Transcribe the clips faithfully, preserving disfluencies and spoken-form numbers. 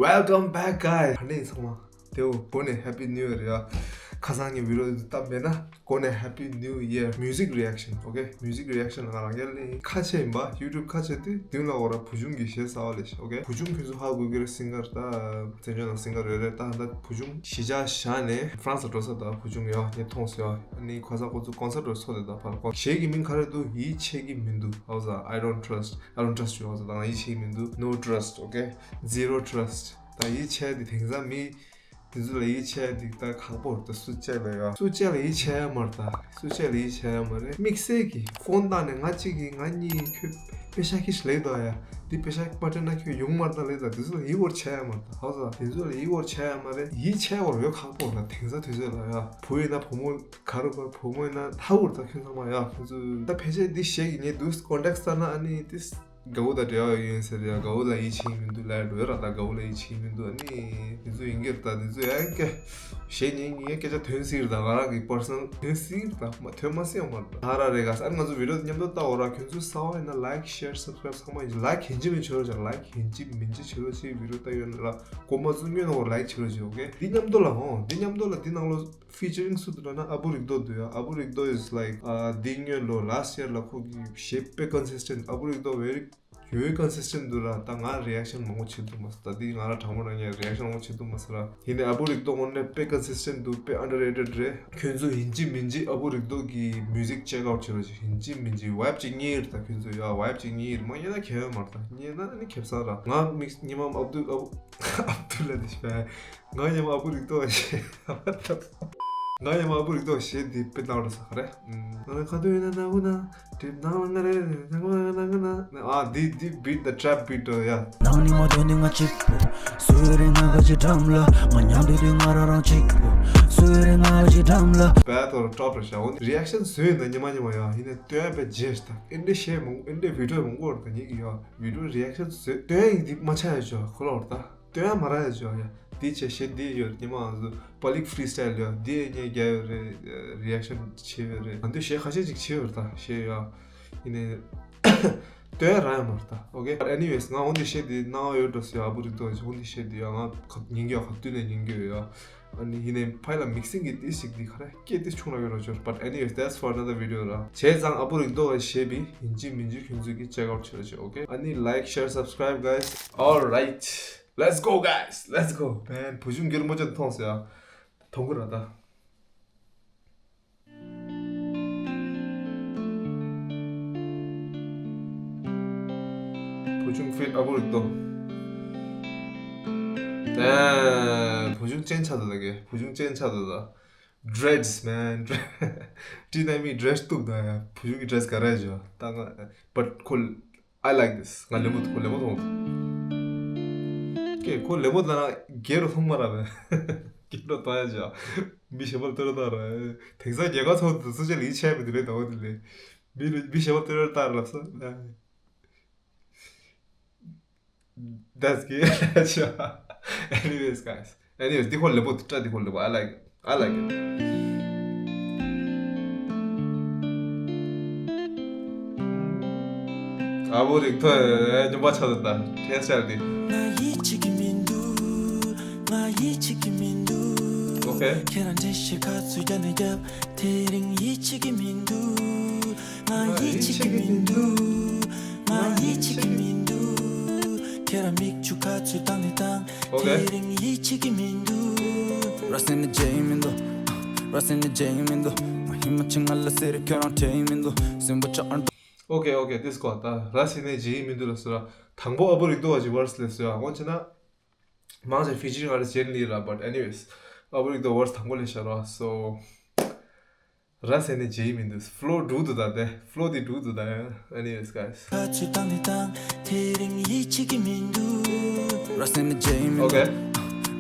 Welcome back, guys. ཧ་ནེ་ཚང་མ། དེའོ་གོ་ནས་Happy New Year ཡ། ཁ་སང་ངས་video བཏབ་མེད་ན་གོ་ནས་Happy New Year music reaction, okay? Music reaction ང་རང་རྒྱལ་ལེ་ཁ་ཆེ་ཡིན་པ། YouTube ཁ་ཆེ་དེ་མདུན་ལ་འོ་ར་བུ་ཆུང་གི་གཞས་ས་བ་ལེ་ཤ། Okay, བུ་ཆུང་ཁྱོད་ཚོ་ཧ་གོ་གི་རེད། སིང་གར་ད་བཙན་བྱོལ་ནང་སིང་གར་ཡོད་རེད། ད་ད་བུ་ཆུང་གཞིས་ཆགས་བཞག་ནས་France ལ་འགྲོ་ས། ད་བུ་ཆུང་ཡ་ངས་མཐོང་སོང་ཡ། ཨ་ནི་ཁ་སང་ཁོ་ཚོ་concert འགྲོ་ས་དེ། ད་ཕར་གཞས་ཀྱི་མིང་ག་རེ་འདུག་ཡིད་ཆེས་ཀྱི་མི་འདུག་ཧ་གོ་ས། I don't trust, I don't trust you ཧ་གོ་ས། ད་ང་ཡིད་ཆེས་ཀྱི་མི་འདུག No trust, okay? Zero trust. ད་ཡིད་ཆེས་དེ་དེང་སང་མི་དེ་ཚོ་ལ་ཡིད་ཆེས་དེ་ད་ཁག་པོ་རེད། ད་སུ་གཅིག་ལ་ཡ། སུ་གཅིག་ལ་ཡིད་ཆེས་ཡ་མ་རེད། ད་སུ་གཅིག་ལ་ཡིད་ཆེས་ཡ་མ་རེད། དམིགས་བསལ་གྱི་ཕོན་བཏང་ནས་ང་གཅིག་གིས་ང་གཉིས་ཁྱོད་པེ་ཤ་ཁྱི་ཞིག་ལེགས་འདུག་ཡ། འདི་པེ་ཤ་མ་སྤྲད་ན་ཁྱོད་ཡོང་མ་རེད་ད་ལེགས་ད། དེ་ཚོ་ལ་ཡིད་སྐོར་ཆེས་ཡ་མ་རེད། ད་ཧ་གོ་ས། དེ་ཚོ་ལ་ཡིད་སྐོར་ཆེས་ཡ་མ་རེད། ཡིད་ཆེས་བར་ཡོད་ཁག་པོ་རེད། ད་དེང་སང་དུས་ཚོད་ལ་ཡ། བུ་ཡིན་ན་བུ་མོ་ག་རུ་གར་བུ་མོ་ཡིན་ན་ད་འུར་ད་ཁྱོད་ཚང་མ་ཡ། ཁྱོད་ཚོ་ད་ཕལ་ཆེར་འདི་གཞས་ཀྱི་ངས་འདུག་context ལྟར་ན་ཨ་ནི་ཏིས་དགའ་བོ་དང་འབྲེལ་བ་ཡོད་ཟེར་ཡ། དགའ་བོ་ལ་ཡིད་ཆེས་མི་འདུག་ལབ་འགྲོ་ཡ་ར། ད་དགའ་བོ་ལ་ཡིད་ཆེས་མི་འདུག་ཨ་ནི་འདི་ཚོ་ཡིན་གྱི་རེད། ད་འདི་ཚོ་ཡ་སྐད་གཞས་ཉན་ཉན་སྐད་ཆ་ཐོན་སྲིད་རེད། ད་ང་རང་གི་personal ཐོན་སྲིད་རེད། ད་མ་ཐོན་མ་སྲིད་ཡོད་མ་རེད། ད་ཧ་ར་རེད་ག་ས། ཨ་ནི་ང་ཚོ་video དེ་མཉམ་དུ་ལྟ་འོ་ར། ཁྱོད་ཚོ་གསར་པ་ཡིན་ན་like, share, subscribe ཚང་མ་ཡིན། Like ཡིན་གཅིག་མིན་གཅིག་བྱེད་རོགས་བྱེད། Like ཡིན་གཅིག་མིན་གཅིག་བྱེད་རོགས་བྱེད། Video ལྟ་ཡོད་ན་ར་ཀོ་མ་ཚོ་སྔོན་ནས་འོ་like བྱེད་རོགས་བྱེད། Okay, འདི་མཉམ་དུ་ལ་འོ་འདི་མཉམ་དུ་ལ་འདི་ནང་ལོ་featuring སུ་འདུག་ལབ་ན་ཨ་བུ་རིག་རྡོ་འདུག་ཡ། ཨ་བུ་རིག་རྡོ་is like ཨ་འདི་སྔོན་ལོ་last year ལ་ཁོ་གི་གཞས་དཔེ་consistent། ཨ་བུ་རིག་རྡོ་very very consistent འདུག་ར། ད་ང་reaction མང་པོ་བྱེད་ཐུབ་མ་སོང་། ད་འདི་ང་ར་དྲང་མོ་རང་ངས་reaction མང་པོ་བྱེད་ཐུབ་མ་སོང་ར། ཡིན་ནའི་ཨ་བུ་རིག་རྡོ་དངོས་གནས་དཔེ་consistent འདུག་དཔེ་underrated རེད། ཁྱོད་ཚོ་ཡིན་གཅིག་མིན་གཅིག་ཨ་བུ་རིག་རྡོ་གི་music check out བྱེད་རོགས་བྱེད། ཡིན་གཅིག་མིན་གཅིག་vibe གཅིག་རྙེད་ཡོད་རེད། ད་ཁྱོད་ཚོ་ཡ་vibe གཅིག་རྙེད་ཡོད་རེད། མ་རྙེད་ན་ཁྱད་ཡོད་མ་རེད། ད་རྙེད་ན་ནི་ཁེ་བཟང་ར། ང་དམིགས་ཉི་མ་ཨབ་དུ་ཨབ་ཨབ་དུ་ལ་འདི་ཤ། ང་ཉི་མ་ཨ་བུ་རིག་རྡོ་ཞེས། ང་ཉི་མ་ཨ་བུ་རིག་རྡོ་ཞེས་འདི་དཔེ་ནང་ལ་ས་ག་རེ། ང་ཁ་དུ་ཡིན་ན་ན་བུ་ན། དེ་ནང་ལ་ང་རེ་ནང་ལ་ང་ན་ང་ན། ཨ་འདི་འདི་beat the trap beat འགྲོ་ཡ། ནང་ནི་མ་དོན་ནི་ང་གཅིག་པོ། སུ་རེ་ང་ག་ཅི་འགྲམ་ལ། ང་མཉམ་དུ་དུས་ང་རང་རང་གཅིག་པོ། སུ་རེ་ང་ག་ཅི་འགྲམ་ལ། བད་དོར་top རེ་ཤ་འོ་reaction བཟོས་ཡིན་ད་ཉི་མ་ཉི་མ་ཡ། ཡིན་ནས་སྟོན་པའི་རྗེས་ད་ཨེ་འདྲ་ཞེས་མང་ཨེ་འདྲ་video མང་པོ་རེད་ད་ཉིད་ཀྱི་ཡ། video reaction བཟོས་སྟོན་ཡིན་འདི་མ་ཆགས་ཡ་ཆོ་ཁོ་ལོར་ད། སྟོན་ཡ་མ་རག་ཡ་ཆོ་ཡ། འདི་བྱས་ཞེས་འདི་ཡོད་ཉི་མ་ང་ཚོ་public freestyle ཡོད་འདི་ཡ་ཉེ་རྒྱ་ཡོད་རེད། reaction བྱས་ཡོད་རེད། ང་ཚོས་གཞས་ཁ་ཤས་ཅིག་བྱས་ཡོད་རེད་ད་གཞས་ཡ། ཡིན་ནའི་སྟོན་ཡ་རག་ཡ་མ་རེད་ད། Okay, but anyways ང་འོ་འདི་བཤད་དེ་སྣང་བ་ཡོད་འགྲོ་སོ་ཡ། ཨ་བུ་རིག་རྡོ་འོ་འདི་བཤད་དེ་ཡ་ང་ཉན་གྱི་ཡ། ག་དུས་ནས་ཉན་གྱི་ཡོད་ཡ། ཨ་ནི་ཡིན་ནའི་ཕ་ཡི་ལ་mixing གི་ཏིས་ཞིག་འདི་ག་རེ་སྐད་ཏིས་ཆུང་ར་ཡོད་ར་ཆོ། But anyways, that's for another video ར། བྱས་ཙང་ཨ་བུ་རིག་རྡོ་བ་བཤད་པའི་ཡིན་གཅིག་མིན་གཅིག་ཁྱོད་ཚོས་ཀྱི་check out བྱེད་ར་ཆོ། Okay, ཨ་ནི་like, share, subscribe, guys. Alright, let's go, guys, let's go. Man, བུ་ཆུང་སྒེར་མོ་ཅན་མཐོང་སོ་ཡ། མཐོང་གི་ར་ད། བུ་ཆུང་feat ཨ་བུ་རིག་རྡོ། Damn, བུ་ཆུང་ཅན་ཆགས་འདུག་ད་གི། བུ་ཆུང་ཅན་ཆགས་འདུག་ད། Dreads, man. དྲི་ན་མི་dreads གཏུབ་ད་ཡ། བུ་ཆུང་གི་dreads ག་རེ་བྱོ་ད་ང་། But ཁོ། I like this. ང་ལེ་མོ་ཁོ་ལེ་མོ་མཐོང་། ཀེ་ཁོ་ལེ་མོ་ལ་ན་སྒེར་རུ་མཐོང་མ་ར་བས། སྒེར་རུ་མཐོང་ཡ་བྱོ། མི་གཞན་པ་ལ་ལྟོས་ར་ལྟ་ར། དེང་སང་རྒྱལ་ཁ་ཚོགས་འདུ་ཚོགས་ཆེ་ལ་ཡིད་ཆེས་མི་འདུག་ལེ་ད་འོ་དེ་ལེ། མི་མི་གཞན་པ་ལ་ལྟོས་ར་ལྟ་ར་ལབ་སོང་། That's good. Anyways, guys. Anyways, འདི་ཁོ་ལེ་པོ་འདི་ཁོ་ལེ་པོ། I like it. I like it. ཨ་བུ་རིག་ཐོ་ཉམས་པ་ཆགས་འདུག་ད། ཁྱེད་ཆགས་འདི། ང་ཡིད་ཆེས་ཀྱི་མི་འདུག་ང་ཡིད་ཆེས་ཀྱི་མི་འདུག Okay. ཁྱེད་རང་འདྲེ་ཞིག་ཁ་ཚུད་རྒྱ་ནས་རྒྱབ། དེ་རིང་ཡིད་ཆེས་ཀྱི་མི་འདུག་ང་ཡིད་ཆེས་ཀྱི་མི་འདུག་ང་ཡིད་ཆེས་ཀྱི་མི་འདུག་ཁྱེད་རང་མིག་ཆུ་ཁ་ཚུད་བཏང་ནས་བཏང་། Okay. དེ་རིང་ཡིད་ཆེས་ཀྱི་མི་འདུག་ར་སེ་ནི་ཇེ་མི་འདུག་ར་སེ་ནི་ཇེ་མི་འདུག་ང་ཧི་མ་ཆི་ང་ལ་སེ་རི་ཁྱོད་རང་ཁྲེ་མི་འདུག་སེམས་པ་ཆགས་འགྲོ། Okay, okay, this ཁོ་ད་ར་སེ་ནི་ཇེ་མི་འདུག་ལ་སུ་ར། དང་པོ་ཨ་བུ་རིག་རྡོ་བ་ཅིག་verse ལས་སུ་ཡ། འོན་ཆེ་ན། མང་ཆེ་featuring artist ཅན་ལི་ར། But anyways, ཨ་བུ་རིག་རྡོ་verse དང་པོ་ལས་ཤར་བ། So ར་སེ་ནི་ཇེ་མི་འདུག flow འགྲུག་འདུག་ད་དེ། flow འདི་འགྲུག་འདུག་ད། Anyways, guys. ཁ་ཚུད་བཏང་ནས་བཏང་། དེ་རིང་ཡིད་ཆེས་ཀྱི་མི་འདུག་ར་སེ་ནི་ཇེ་མི་འདུག Okay.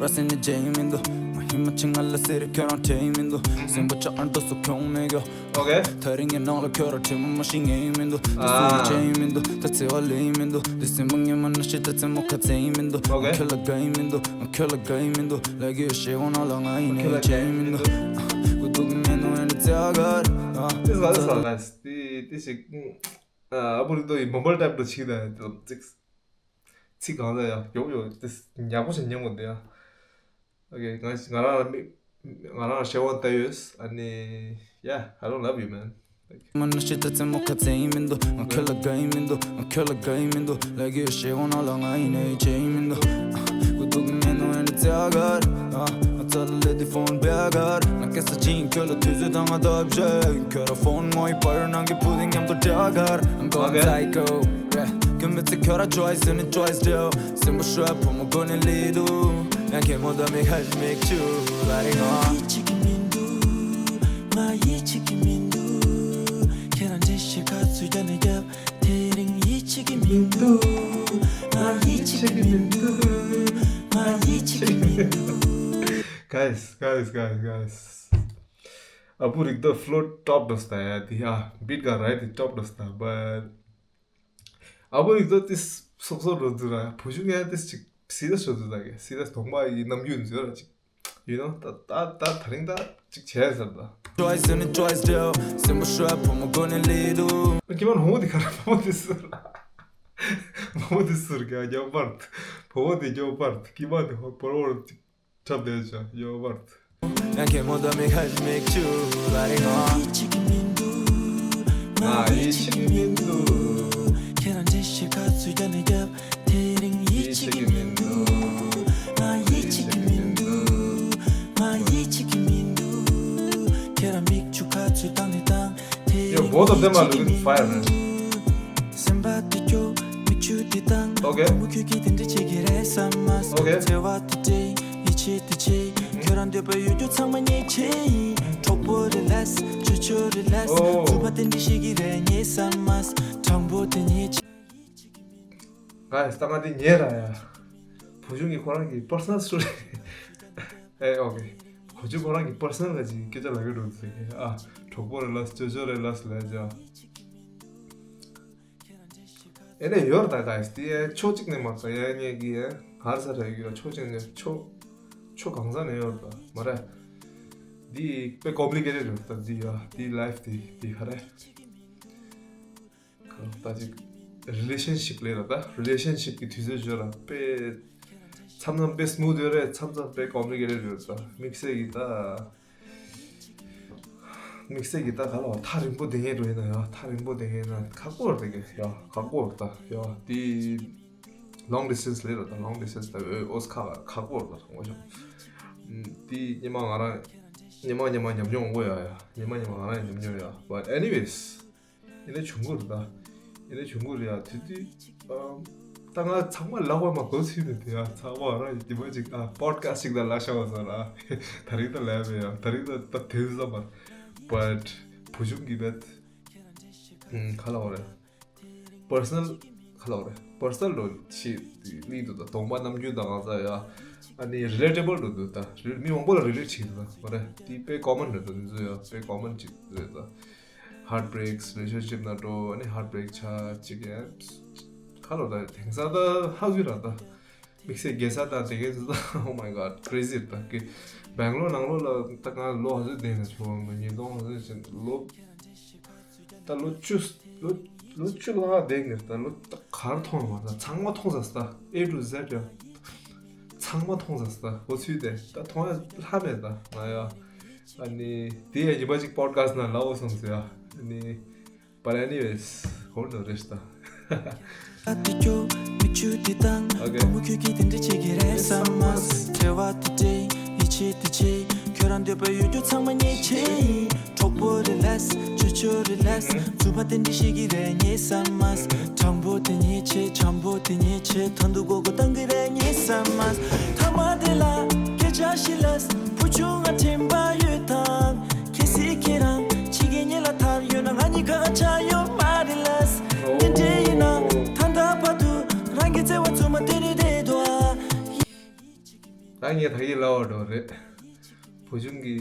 ར་སེ་ནི་ཇེ་མི་འདུག་ང་ཧི་མ་ཆི་ང་ལ་སེ་རི་ཁྱོད་རང་ཁྲེ་མི་འདུག་སེམས་པ་ཆགས་འགྲོ་སུ་ཁྱོང་མེད་གོ Okay. ད་རིང་གི་ནང་ལ་ཁྱོད་རང་ཁྲེ་མ་མ་ཤི་ངེས་མི་འདུག་ད་སུ་ཇེ་མི་འདུག་ད་ཚེ་བ་ལེ་མི་འདུག་འདི་སེམས་པ་ངེས་མ་ན་ཤི་ད་ཚེ་མོ་ཁ་ཚེ་མི་འདུག Okay. ཁྱོད་ལ་དགའ་མི་འདུག་ཁྱོད་ལ་དགའ་མི་འདུག་ལ་གི་ཤེས་འོང་ན་ལ་ང་ཡིན་ནའི་ཇེ་མི་འདུག་གུ་དུག་གི་མེད་ནོ་ཨེ་འདྲ་ཚེ་ཨ་གར། This one, this one, nice. This, this is, ཨ་བུ་རིག་རྡོ་ཡི་mumble type འདྲ་ཆིག་ད་ཙིག་ཚིག་གང་ཟག་ཡ་ཡོག་ཡོག་དེ་ཡག་པོ་ཞིག་ཉན་དགོས་འདི་ཡ། ཨོ་ཁེ། ང་ང་རང་ལ་མི་ང་རང་ལ་ཤེས་དབང་བལྟ་ཡོད། ཨ་ནི། Yeah, I don't love you, man. མ་ནུ་ཤེས་ད་རྩེད་མོ་ཁ་རྩེ་ཡིན་མི་འདུག་ང་ཁྱོད་ལ་དགའ་ཡིན་མི་འདུག་ང་ཁྱོད་ལ་དགའ་ཡིན་མི་འདུག་ལ་གི་ཤེས་འོང་ན་ལ་ང་ཡིན་ནའི་བྱེད་ཡིན་མི་འདུག་ཀུ་ཏུ་ཀི་མེ་ནོ་ཨེན་ཙ་གར། ཨ་ཙ་ལ་ལེ་དི་ཕོན་བེ་གར། ང་སྐད་ས་ཅིང་ཁྱོད་ལ་དུས་ཚོད་དང་ང་ཐབས་ཤེས། ཁྱོད་ར་ཕོན་ངོ་ཡི་པར་ནང་གི་བུ་དི་མཉམ་དུ་འདྲ་གར། I'm going Okay. psycho. Yeah. ཁྱོད་མི་ཚེ་ཁྱོད་ར་choice ནི་choice འདྲ། སེམས་པ་ཤོར་བུ་མོ་གོ་ནི་ལི་དུ། ཡང་ཁྱེད་མོ་ད་མི་ཧ་མིག་ཆུ་ལ་རི་ང་། ཡིད་ཆེས་ཀྱི་མི་འདུག་ང་ཡིད་ཆེས་ཀྱི་མི་འདུག་ཁྱེད་རང་འདྲི་ཞིག་ག་ཚོད་ཀྱང་ནི་རྒྱབ། དེ་རིང་ཡིད་ཆེས་ཀྱི་མི་འདུག་ང་ཡིད་ཆེས་ཀྱི་མི་འདུག་ང་ཡིད་ཆེས་ཀྱི་མི་འདུག Guys, guys, guys, guys. ཨ་བུ་རིག་ད་flow top འགྲོ་སྟ་ཡ་དེ་ཡ་beat ཀ་right top འགྲོ་སྟ། But ཨ་བུ་རིག་ད་དེ་སོག་སོག་འགྲོ་དུ་ར་བུ་ཆུང་ཡ་དེ་ཅིག་སི་རི་ཡས་འགྲོ་དུ་ད་གི་སི་རི་ཡས་གདོང་པ་ཡི་ནམ་རྒྱུན་འཛོལ་ར་ཅིག You know, ད་ད་ད་ད་རིང་ད་ཅིག་བྱས་ཟེར་ད། Choice ནི་choice འདྲ། སེམས་པ་ཤོར་བུ་མོ་གོ་ནི་ལི་དུ། ཀི་མ་ནི་བུ་མོ་དེ་ག་ར་བུ་མོ་དེ་སུ་ར། བུ་མོ་དེ་སུ་ར་ག་ཡོ་བར་ཏི། བུ་མོ་དེ་ཡོ་བར་ཏི། ཀི་མ་དེ་ཧོ་པོ་རོ་ཅིག་ཁྲབ་དེ་ཅ་ཡོ་བར་ཏི། ཡང་ཁྱེད་མོ་ད་མི་ཧ་མིག་ཆུ་ལ་རི་ང་། ཡིད་ཆེས་ཀྱི་མི་འདུག་ང་ཡིད་ཆེས་ཀྱི་མི་འདུག་ཁྱེད་རང་འདྲི་ཞིག་ག་ཚོད་ཀྱང་ནི་རྒྱབ། དེ་རིང་ཡིད་ཆེས་ཀྱི་མི་འདུག་ང་ཡིད་ཆེས་ཀྱི་མི་འདུག་ང་ཡིད་ཆེས་ཀྱི་མི་འདུག་ཁྱེད་རང་མིག་ཆུ་ག་ཚོད་བཏང་ནི་བཏང་། དེ་Yo, རིང་both of them are ཡིད་ཆེས་ཀྱི་looking fire, man. སེམས་པ་དེ་སྐྱོ་མིག་ཆུ་དེ་བཏང་། Okay. བུ་མོ་ཁྱོད་ཀྱིས་དེ་འདྲ་བྱེད་ཀྱི་རེད་བསམ་མ་སོང་། Okay. བརྩེ་བ་དེ་སྤྲད་ཡིད་ཆེས་དེ་བྱེད། ཁྱོད་རང་འདོད་པ་ཡོད་རྒྱུ་ཚང་མ་ངས་བྱེད་ཡིན། གྲོགས་པོ་relax ཆོས་ཆོས་relax Oh. རྩུབ་པ་དེ་འདྲ་ཞིག་གི་རེད་ངས་བསམ་མ་སོང་། དྲང་པོ་དེ་ངས་བྱེད། Guys, ད་ང་དེ་ཉེ་ར་ཡ། བུ་ཆུང་གི་ཁོ་རང་གི་personal story ཨེ་ཨོ་ཁེ། བུ་ཆུང་ཁོ་རང་གི་personal ག་ཅིག་སྐད་ཆ་ལབ་ཀྱི་འདུག་ཟེར་གི་ཨ། གྲོགས་པོ་རེད་ལ་ཅོ་ཅོ་རེད་ལ་ཟེར་ལ་ཅ། ཨེ་ནས་ཡོད་ར་ད་guys དེ་ཡ་ཕྱོགས་གཅིག་ནས་མ་ཚ་ཡ་ངས་གི་ཡ་གར་ས་རེད་གི་ཡ་ཕྱོགས་གཅིག་ནས་ཕྱོགས་ཕྱོགས་གང་ས་ནས་ཡོད་ར་ད་མ་རེད། འདི་དཔེ་complicated རེད་ད་འདི་ཡ་འདི་life དེ་འདི་ག་རེད། ད་ཅིག་relationship ལས་ལ་ད་relationship གི་དུས་ཚོད་བརྗོད་ལ་དཔེ་མཚམས་མཚམས་དཔེ་smooth ཡོད་རེད། མཚམས་མཚམས་དཔེ་complicated ཡོད་ད། དམིགས་བསལ་གྱི་ད་དམིགས་བསལ་གྱི་ད་ག་ལ་བ་ཐག་རིང་པོ་དེ་ངས་འགྲོ་ཡིན་ན་ཡ་ཐག་རིང་པོ་དེ་ངས་ན་ཁག་པོ་རེད་ད་གི་ཡ་ཁག་པོ་རེད་ད་ཡ་དེ་long distance ལས་ལ་ད་long distance ད་ཨོ་ཨོ་ཁག་ཁག་པོ་རེད་ད་ངོ་ཤོག་དེ་ཉི་མ་ང་རང་ཉི་མ་ཉི་མ་ཉམས་མྱོང་འོང་གོ་ཡ་ཡ་ཉི་མ་ཉི་མ་ང་རང་ཉམས་མྱོང་ཡ། But anyways ཡིན་ན་བྱུང་གི་རེད་ད། ཡིན་ན་བྱུང་གི་རེད་ཡ་དེ་དུས། ཨམ། ད་ང་ཚང་མ་ལབ་པ་མ་གོ་ཚུལ་ནས་དེ་ཡ་ཚང་མ་ར་ཡི་དེ་མ་ཅིག་ཨ་podcast ཅིག་ད་ལབ་ཤག་པ་ཟེར་ར། ད་རིང་ད་ལབ་མེད་ཡ་ད་རིང་ད་ད་དེ་ཟ་མ། But བུ་ཆུང་གི་བེད། ཨམ། ག་ལབ་དགོས་རེད། personal ག་ལབ་དགོས་རེད། personal འགྲོ་ཞིག་ལི་འདུག་ད་གདོང་པ་ནམ་རྒྱུན་ད་གང་ཟག་ཡ། ཨ་ནི་relatable འགྲོ་འདུག་ད་རི་མི་མང་པོ་ལ་relate བྱེད་འདུག་ད་མ་རེད་དེ་དཔེ་common རེད་ད་འདི་ཚོ་ཡ་དཔེ་common ཅིག་རེད་ད། heartbreaks relationship ནང་འགྲོ་ཨ་ནི་heartbreak ཆགས་ཅིག་ཡ། ཁ་ལོ་ད་དེང་སང་ད་ཧ་གོ་ར་ད། དམིགས་བསལ་རྒྱལ་ས་དང་དེ་གའི་ཚོ་ད་oh my god crazy རེད་ད་གི། སྦེང་ལོར་ནང་ལོགས་ལ་ད་ང་ལོ་ཧ་ཟོས་བསྡད་ན་ཆོག་ང་ཉིས་སྟོང་ཧ་ཟོས་ཅན་ལོ། ད་ལོ་བཅུ་ལོ་ལོ་བཅུ་ལྷག་བསྡད་ངེས་ད་ལོ་ད་གར་མཐོང་མ་ད་ཚང་མ་མཐོང་ས་ད་A to Z ཡ། ཚང་མ་མཐོང་ས་ད་འོ་ཚུལ་དེ་ད་མཐོང་ཡ་ལྷ་མེད་ད་ང་ཡ། ཨ་ནི་དེ་ཡ་ཉི་མ་གཅིག་podcast ནང་ལབ་འོ་སོང་ཟེར་ཡ་ཨ་ནི། But anyways ཧོར་ནོ་རེ་ཤ་ད། ཨ་དེ་ཀྱོ་མིག་ཆུ་དེ་དང་། Okay. བུ་མོ་ཁྱོད་ཀྱིས་དེ་འདྲ་བྱེད་ཀྱི་རེད་བསམ་མ་སོང་། བརྩེ་བ་དེ་སྤྲད་ཡིད་ཆེས་དེ་བྱེད། ཁྱོད་རང་འདོད་པ་ཡོད་རྒྱུ་ཚང་མ་ངས་བྱེད་ཡིན། གྲོགས་པོ་relax ཆོས་ཆོས་relax རྩུབ་པ་དེ་འདྲ་ཤེས་ཀྱི་རེད་ངས་བསམ་མ་སོང་། དྲང་པོ་དེ་ངས་བྱེད་འཇམ་པོ་དེ་ངས་བྱེད་ད་དུང་མགོ་སྐོར་བཏང་གི་རེད་ངས་བསམ་མ་སོང་། ཐ་མ་དེ་ལ་སྐད་ཆ་ཞིག་ལབ། བུ་ཆུང་ང་དྲན་པ་ཡོད་དམ། གལ་སྲིད་ཁྱེད་རང་ཕྱི་རྒྱལ་གཉིས་ལ་ཐར་ཡོད་ན་ང་གཉིས་ཁ་ཁ་ཆགས་ཡོད་མ་རེད་ལགས། དེ་འདྲ་ཡིན་ན་ད་ལྟ་བར་དུ་རང་གི་བརྩེ་བ་རྫུན་མ་བསྟན་ནས་བསྡད་འདུག་ཨ། ད་ངས་ད་གིན་ལབ་པ་འདྲ་རེད། བུ་ཆུང་གི་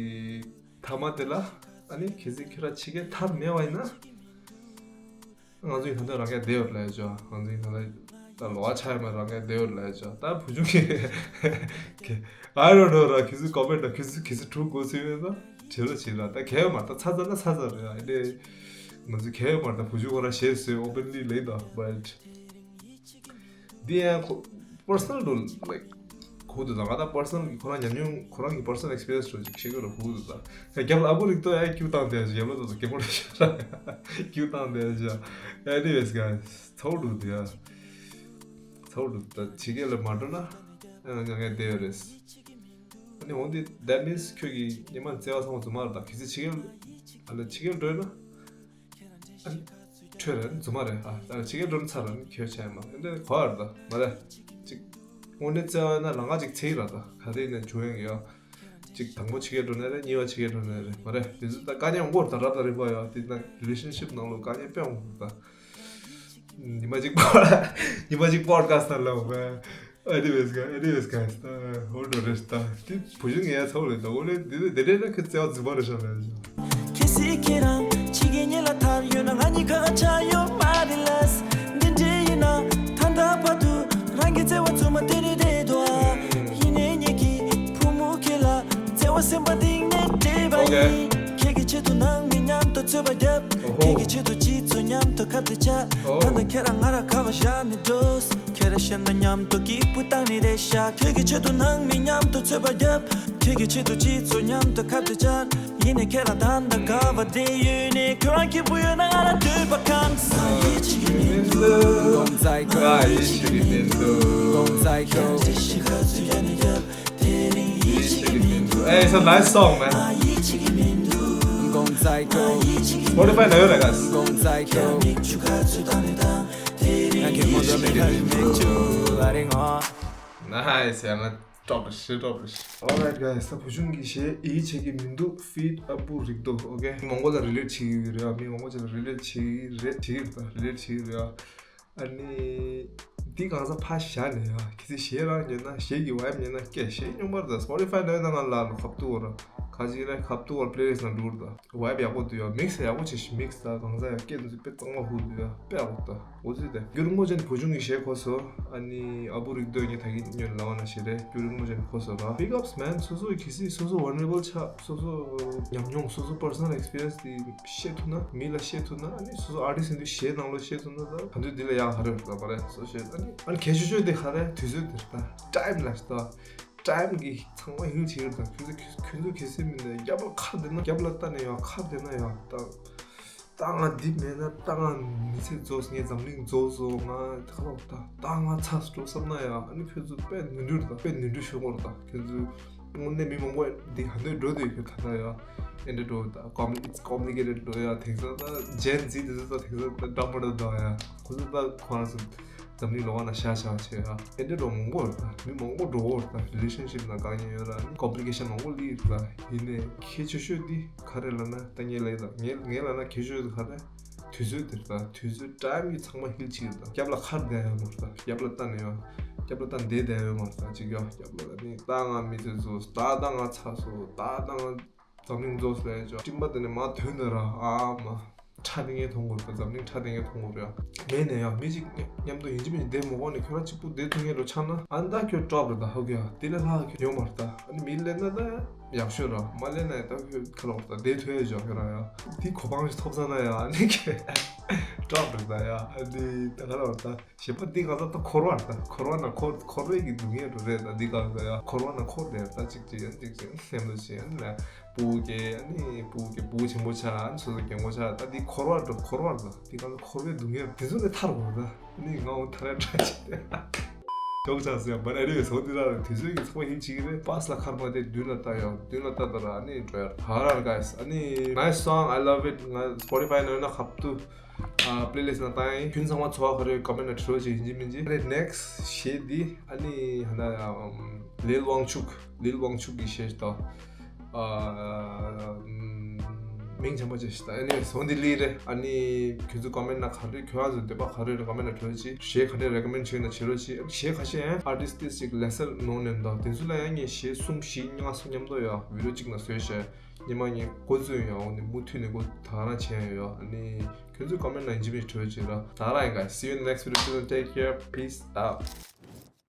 ཐ་མ་དེ་ལ་ཨ་ནི་གལ་སྲིད་ཁྱོད་རང་ཕྱི་རྒྱལ་ཐར་མེད་པ་ཡིན་ན། ང་ཚོ་ཡི་ད་ལྟ་རང་སྐད་བདེ་བར་ལས་ཅོ། ང་ཚོ་ཡི་ད་ལྟ་ད་ལོ་བ་ཆ་ཡ་མ་རང་སྐད་བདེ་བར་ལས་ཅོ། ད་བུ་ཆུང་གི་གི་I don't know ར་ཁྱེད་ཚོའི་comment ད་ཁྱེད་ཚོ་ཁྱེད་ཚོ་གྲུབ་དགོས་ཚུལ་ཡོད་ད་བྱེད་རོགས་བྱེད་ར། ད་གལ་ཡོད་མ་རེད། ད་ཚ་ཚ་ན་ཚ་ཚ་རེད་ཨ་ནི་ང་ཚོ་གལ་ཡོད་མ་རེད། ད་བུ་ཆུང་ཁོ་རང་ཞེས་ཟོས་openly ལེན་ད་but འདི་ཡང་ཁོ་ personal to, like, གོ་འདུག་ད། ང་ད་personal གི་ཁོ་རང་ཉམས་མྱོང་ཁོ་རང་གི་personal experience་རོ་ཅིག་བཤད་གི་རོ་གོ་འདུག་ད། ཡ་རྒྱབ་ལ་ཨ་བུ་རིག་ཏོ་ཡ་ཀྱུ་བཏང་དེ་རྒྱབ་ལ་ཏོ་ཏོ་གེ་མོ་རེ་ཤ་ར་ཀྱུ་བཏང་དེ་རྒྱ། Anyways guys, ཚོགས་འདུག་དེ་ཡ། ཚོགས་འདུག་ད། ཕྱི་རྒྱལ་ལ་མ་འགྲོ་ན་ང་ངས་བསྡད་ཡོད་རེད། ཨ་ནི་འོན་ཏེ་that means ཁྱོད་ཀྱི་ཉི་མ་བརྩེ་བ་ཚང་མ་རྫུན་མ་རེད་ད། གལ་སྲིད་ཕྱི་རྒྱལ་ཨ་ལ་ཕྱི་རྒྱལ་འགྲོ་ན། ཨ་ནི་ཁྲོས་རེད་རྫུན་མ་རེད། ཨ་ད་ཕྱི་རྒྱལ་འགྲོ་ན་ཚར་རེད། ཁྱོད་ཆ་ཡ་མ་རེད། འདི་གོ་བ་རེད་ད་མ་རེད། ཅིག་དངོས་གནས་བརྩེ་བ་ཡིན་ན་ལང་ཀ་ཅིག་ཚེ་ཡི་ར་ད་ག་རེ་ཡིན་ན་བྱུང་ཡོང་གི་ཡོད། ཅིག་དང་པོ་ཕྱི་རྒྱལ་འགྲོ་ནས་རེད། གཉིས་པ་ཕྱི་རྒྱལ་འགྲོ་ནས་རེད་མ་རེད། དེ་ཚོ་ད་དཀའ་ངལ་ཡོང་གི་ཡོད་རེད་ད་རབ་དང་རིམ་པ་ཡོད། དེ་ན་relationship་ནང་ལོགས་དཀའ་ངལ་དཔེ་ཡོང་གི་ཡོད་ད། ཉི་མ་གཅིག་པོ་ཉི་མ་གཅིག་podcast་ནང་ལ་འོང་བས། Anyways guys, anyways guys, ད་ཧོལ་འགྲོ་རེད་ད། དེ་བུ་ཆུང་ངའི་ཚོགས་ལས་ད་འོ་ལེ་དེ་དེ་དེ་འདྲས་ན་ཁྱོད་བརྩེ་བ་རྫུན་མ་རེད་ཤག་ལབ་ཡ། གལ་སྲིད་ཁྱེད་རང་ཕྱི་རྒྱལ་ཉེ་ལ་ཐར་ཡོད་ན་ང་གཉིས་ཁ་ཁ་ཆགས་ཡོད་མ་རེད་ལགས། འདི་འདྲས་ཡིན་ན་ད་ལྟ་བར་དུ་རང་གི་བརྩེ་བ་རྫུན་མ་དེ་རེད་འདུག་ཨ། ཡིན་ནའི་ངེད་ཀྱི་བུ་མོ་ཁྱེད་ལ་བརྩེ་བ་སེམས་པ་གཏིང་ནས་སྤྲད་པ་ཡིན། ཁྱེད་ཀྱི་ཆེད་དུ་ནང་མི་མཉམ་དུ་རྩོད་པ་བརྒྱབ། ཁྱེད་ཀྱི་ཆེད་དུ་སྤྱི་ཚོགས་མཉམ་དུ་ཁ་གཏད་བྱ། ད་ལྟ་ཁྱེད་རང་ང་རང་ག་བ་བཞག་ནས་འགྲོ། ཁྱེད་རང་ཤེས་ན་མཉམ་དུ་སྐྱིད་པོ་བཏང་ནི་རེད་ཤག་ཁྱེད་ཀྱི་ཆེད་དུ་ནང་མི་མཉམ་དུ་རྩོད་པ་བརྒྱབ། ཁྱེད་ཀྱི་ཆེད་དུ་སྤྱི་ཚོགས་མཉམ་དུ་ཁ་གཏད་བཅར། ཡིན་ནའི་ཁྱེད་རང་ད་ལྟ་ག་བ་བསྡད་ཡོད་ནའི་ཁྱོད་རང་སྐྱིད་པོ་ཡོད་ན་ང་རང་འདོད་པ་གང་ས། ཡིད་ཆེས་ཀྱི་མི་འདུག་ང་ཡིད་ཆེས་ཀྱི་མི་འདུག Hey, it's a nice song, man. Spotify ལ་ཡོད་རེད་ག Nice, ཡང་ན་top ཞེ་top ཞེ། Alright guys, ད་བུ་ཆུང་གི་གཞས་ཡིད་ཆེས་ཀྱི་མི་འདུག feat ཨ་བུ་རིག་རྡོ། Okay, མི་མང་པོ་ལ་relate་བྱེད་ཀྱི་ཡོད་རེད། མི་མང་པོ་ཅིག་ལ་relate་བྱེད་ཀྱི་རེད། བྱེད་ཀྱི་རེད་ད། relate བྱེད་ཀྱི་རེད། ཨ་ནི་འདི་གང་ཟག་ཕར་བཞག་ནས་ཡ། གལ་སྲིད་གཞས་རང་ཉན་ན་གཞས་ཀྱི་vibe ཉན་ན་སྐད་གཞས་སྙོམས་པར་ད་Spotify་ནང་ཡོད་ན་ང་ལ་ལ་ཁབ་ཏུ་བོར་ཁ་ཅིག་ལ་ཁབ་ཏུ་བོར་playlist་ནང་འགྲོ་ད། vibe ཡག་པོ་འདུག་ཡ། mix་ཡག་པོ་བྱེད་ཤི་mix་ད་གང་ཟག་ཡ་སྐད་འདུག་དཔེ་གཙང་མ་ཧུ་འདུག་ཡ། དཔེ་ཡག་པོ་ད་འོ་ཚོད་དེ། རྒྱུ་རིང་མོ་ཅན་བུ་ཆུང་གི་གཞས་གོ་སོ། ཨ་ནི་ཨ་བུ་རིག་རྡོ་ངས་ད་གིན་ཉོན་ལ་བ་ན་གཞས་རེད། རྒྱུ་རིང་མོ་ཅན་གོ་སོ་ར། Big ups man. སོ་སོ་གི་སྲིད་སོ་སོ་vulnerable་ཆགས། སོ་སོ་ཉམས་མྱོང་སོ་སོ་personal experience་དེ་བཤད་ཐུབ་ན། མི་ལ་བཤད་ཐུབ་ན། ཨ་ནི་སོ་སོ་artist་ཡིན་དུས་གཞས་ནང་ལོགས་བཤད་ཐུབ་ན་ད་ག་དུས་འདི་ལ་ཡག་ག་རེ་རེད་ད་མ་རེད། སོ་བཤད་ཨ་ནི་ཨ་ནི་གལ་ཆེ་ཤོས་དེ་ག་རེ་དུས་ཚོད་དེ་རེད་ད། time་ལ་ད། time་གི་ཚང་མ་ཧིལ་བྱེད་ཀྱི་རེད་ད། ཁྱོད་ཚོ་ཁྱོད་ཚོ་གལ་སྲིད་མིན་ན་རྒྱབ་ལ་ཁ་བསྡད་ན་རྒྱབ་ལ་ལྟ་ནས་ཡོང་ཁ་བསྡད་ན་ཡོང་ད། ད་ང་འདི་མེད་ན་ད་ང་མི་ཚེ་རྫོགས། ངས་འཛམ་གླིང་རྫོགས་སོང་། ང་ད་ད་ད་ང་ཚར་འགྲོ་བསམ་ན་ཡང་ཨ་ནི་ཁྱོད་ཚོ་དཔེ་ནོར་འཁྲུལ་དང་དཔེ་ནོར་འཁྲུལ་ཤོར་གོ་རེད་ད། ཁྱོད་ཚོ་དངོས་གནས་མི་མང་པོ་འདི་ག་འདོད་འགྲོ་འདོད་ཁྱོད་ད་ད་ཡང་ཨེ་འདྲ་འགྲོ་ད། compli- it's complicated་འགྲོ་ཡ། དེང་སང་ད་Gen Z་དེ་ཚོ་ད་དེང་སང་ད་འདྲ་མི་འདྲ་ད་ཡ། ཁོ་ཚོ་ད་ཁོ་རང་ཚོ་འཛམ་གླིང་ལོགས་ན་ཤ་ཤ་བྱས་ཡ། ཨེ་འདྲ་འགྲོ་མང་པོ་རེད་ད། མི་མང་པོ་འགྲོ་གོ་རེད་ད། relationship་ནང་དཀའ་ངལ་ཡོད་ར་ནི་complication་མང་པོ་སླེབས་རེད་ད། ཡིན་ནའི་གལ་ཆེ་ཤོས་འདི་ག་རེ་ལབ་ན་ད་ངས་ལབ་ཡིན་ད། ངས་ངས་ལབ་ན་གལ་ཆེ་ཤོས་འདི་ག་རེ། དུས་ཚོད་འདི་རེད་ད། དུས་ཚོད་time་གི་ཚང་མ་ཧིལ་བྱེད་ཀྱི་རེད་ད། རྒྱབ་ལ་ཁར་བསྡད་ཡོད་མ་རེད་ད། རྒྱབ་ལ་ལྟ་ནས་ཡོད། རྒྱབ་ལ་ལྟ་བསྡད་བསྡད་ཡོད་མ་རེད་ད། ཅིག་ཡོད་རྒྱབ་ལ་ནི་ད་ང་མི་ཚེ་རྫོགས། ད་ད་ང་ཚར་སོང་། ད་ད་ང་འཛམ་གླིང་རྫོགས་ཟེར་ཡ་ཅོ་སྤྲིན་པ་དེ་ནས་མར་ཐོན་ནས་ར་ཨ་མ་ཁྲ་དེ་ངས་མཐོང་གོ་རེད་པ། འཛམ་གླིང་ཁྲ་དེ་ངས་མཐོང་གོ་རེད་ཨ། མེད་ནས་ཡང་མི་གཅིག་མཉམ་དུ་ཡིན་གཅིག་མིན་གཅིག་བསྡད་མ་དགོས་ནས་ཁྱོད་རང་གཅིག་པུ་བསྡད་ཐུབ་མཁན་རོ་ཆགས་ན་ཨ་ནི་ད་ཁྱོད་ཀྲོབ་རེད་ད། ཧོ་གི་ཨ་དེ་ལས་ལྷག་ཁྱོད་ཡོད་མ་རེད་ད། ཨ་ནི་མི་ལེན་ན་ད་ཡག་ཤོས་ར་མ་ལེན་ན་ད་ཁྱོད་ཁ་ལོག་ད་བསྡད་ཐུབ་ཡ་ཅོ་ཁྱོད་རང་ཡ་དེ་གོ་འཕང་ཞིག་ཐོབ་ས་ན་ཡ་ཨ་ནི་ཁྱོད་ཀྲོབ་རེད་ད་ཡ། ཨ་ནི་ད་ཁ་ལོག་ད། ཞེས་པ་འདི་གང་ཟག་ད་འཁོར་བ་ད་འཁོར་བ་ན་འཁོར་འཁོར་བའི་གི་སྡུག་བསྔལ་རེད་ད། འདི་གང་ཟག་ཡ་འཁོར་བ་ན་འཁོར་དེ་ད་ཅིག་ཅིག་ཡང་ཅིག་ཅིག་སེམས་ལ་ཅིག་ཡང་ན་སྤུ་གུ་སྐྱེ་ཨ་ནི་སྤུ་གུ་སྐྱེ་སྤུ་གུ་ཆེན་པོ་ཆགས་ཨ་ནི་སོ་སོ་རྒན་གོག་ཆགས་ད་འདི་འཁོར་བ་འགྲོ་འཁོར་བ་ད་འདི་གང་ཟག་འཁོར་བའི་སྡུག་བསྔལ་དེ་ཚོ་ནས་ཐར་དགོས་ད་ནི་ང་འོ་ཐར་ཡ་དྲག་ཅིག་ཏེ་ཅོག་ཆགས་སོ་ཡ། But anyways འོ་འདི་ར་དུས་ཚོད་ཀྱི་ཚོགས་ཡིན་ཅིག་རེད། པཱས་ལ་ཁར་མ་དེ་མདུན་ལ་ལྟ་ཡ་མདུན་ལ་ལྟ་ད་ར་ཨ་ནི་འགྲོ་ཡ་ད་ར་ཨ་ནི་nice song, I love it. ང་Spotify་ནང་ཡོད་ན་ཁབ་ཏུ། ཨ་playlist་ནང་བཏང་ཡིན། ཁྱོད་ཚང་མ་ཚོར་བ་ག་རེ་comment་ནང་བྲིས་རོགས་བྱེད་ཡིན་གཅིག་མིན་གཅིག་རེད། Next་གཞས་འདི་ཨ་ནི་ཧ་ན་ཡ་ལིལ་ཝང་ཆུག་ལིལ་ཝང་ཆུག་གི་གཞས་ཤིག་དང་ཨ་མིང་ཆེན་པོ་ཅིག་ཤིག་དང་ཨ་ནི་ཟོ་འདི་ལི་རེད། ཨ་ནི་ཁྱོད་ཚོ་comment་ནང་ག་རེ་ཁྱོད་རང་ཚོ་འདོད་པ་ག་རེ་རེད་comment་ནང་བྲིས་རོགས་བྱེད། གཞས་ག་རེ་recommend་བྱེད་ན་བྱེད་རོགས་བྱེད། གཞས་ཁ་ཤས་ཡང་artist་ཅིག་ལེ་སར་ནོ་ནེམ་དང་དེ་ཚོ་ལ་ཡང་ངས་གཞས་གསུམ་བཞི་ལྔ་སོ་མཉམ་དུ་ཡང་video་གཅིག་ནང་བཟོས་བཞག་ཉི་མ་ངས་འགོ་བཙུགས་ཡོང་ནི་མུ་མཐུད་ནས་འགོ་ད་རང་བྱས་ཡོད། ཨ་ནི་ཁྱོད་ཚོས་comment་ནང་ཡིན་གཅིག་མིན་གཅིག་བྲིས་རོགས་བྱེད་ར། ད་རང་ཡིན་ག See you in the next video. Till then, take care. Peace out.